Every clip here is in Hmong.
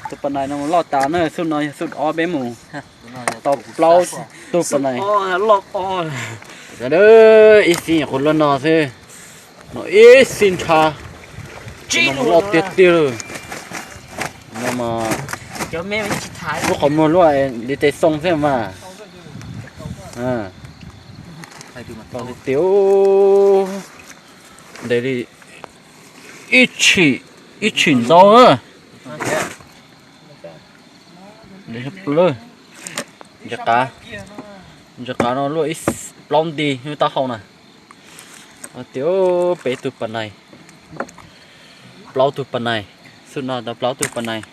Tus pas nais no mus loj tas na, xub no yog xub ob peb mus tau plaub tug pas nais. Ib xib nyuam qhuav luaj no xwb, no ib xib ntsha, no loj tiag tiag lawm. No mas lub qhov muag luaj li tes xoo xwb mas. Tiag tiag, ntev li ib tshim, ib tshim ntau na. Ntses qav, ntses qav no luaj plaub nti lub taub hau na. Tiag, peb tug pas nais, plaub tug pas nais, xub no tau plaub tug pas nais,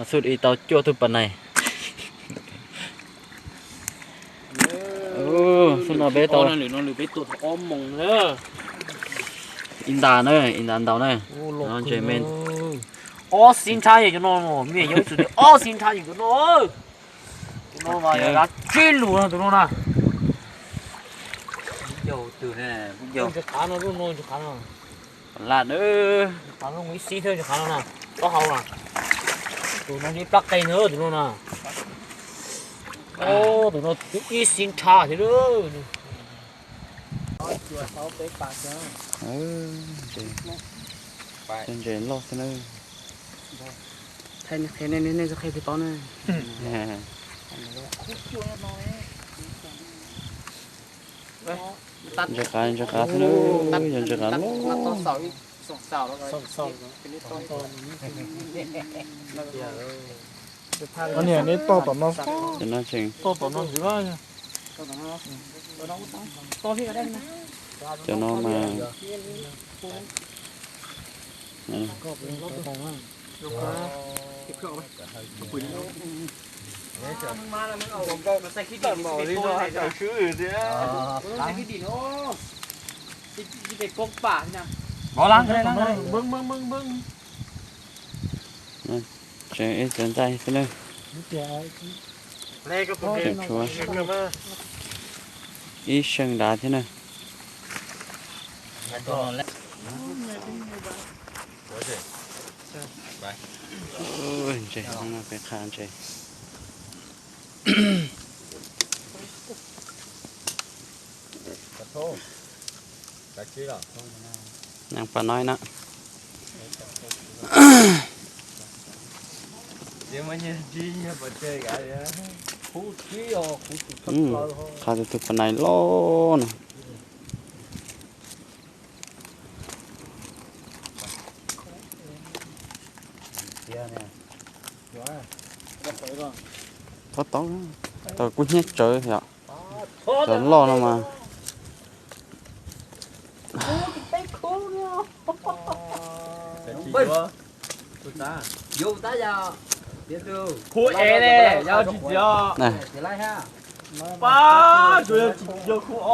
xub ib tau cuaj tug pas nais. Xub no peb tau ib ntas na, ib ntas ntau na. Ntses me, ob xib ntsha yog cov no, me yuav tsum tias ob xib ntsha yog cov no. Tus no mas yog dav tsib lus no, tus no na. Ntses qav no, ntses qav no, laj na. Ntses qav no ib xib thiab, ntses qav no na, taub hau na. Tus no ntshe plab qe ntawd tus no na. Tus no twb ib xib ntsha thiab lawm. Ntses loj xwb na. Qhia nej, nej qhia tsis paub na. Ntses qav, ntses qav xwb na, yog ntses qav loj. Niam, neb toj tom no, toj tom no. Cov no mas Tseem ib cov ntxaij xwb na. Tseem tshuav ib seem dav thiab na. Ntses, peb qha ntses. Nag pas no na. Qha tus tus pas nais loj no. Tau tau, tau kub hnyiab tsawv yom. Cov loj no mas. Khu e ne, yog tsis txiav. Pab, tsuas yog tsis txiav khu o.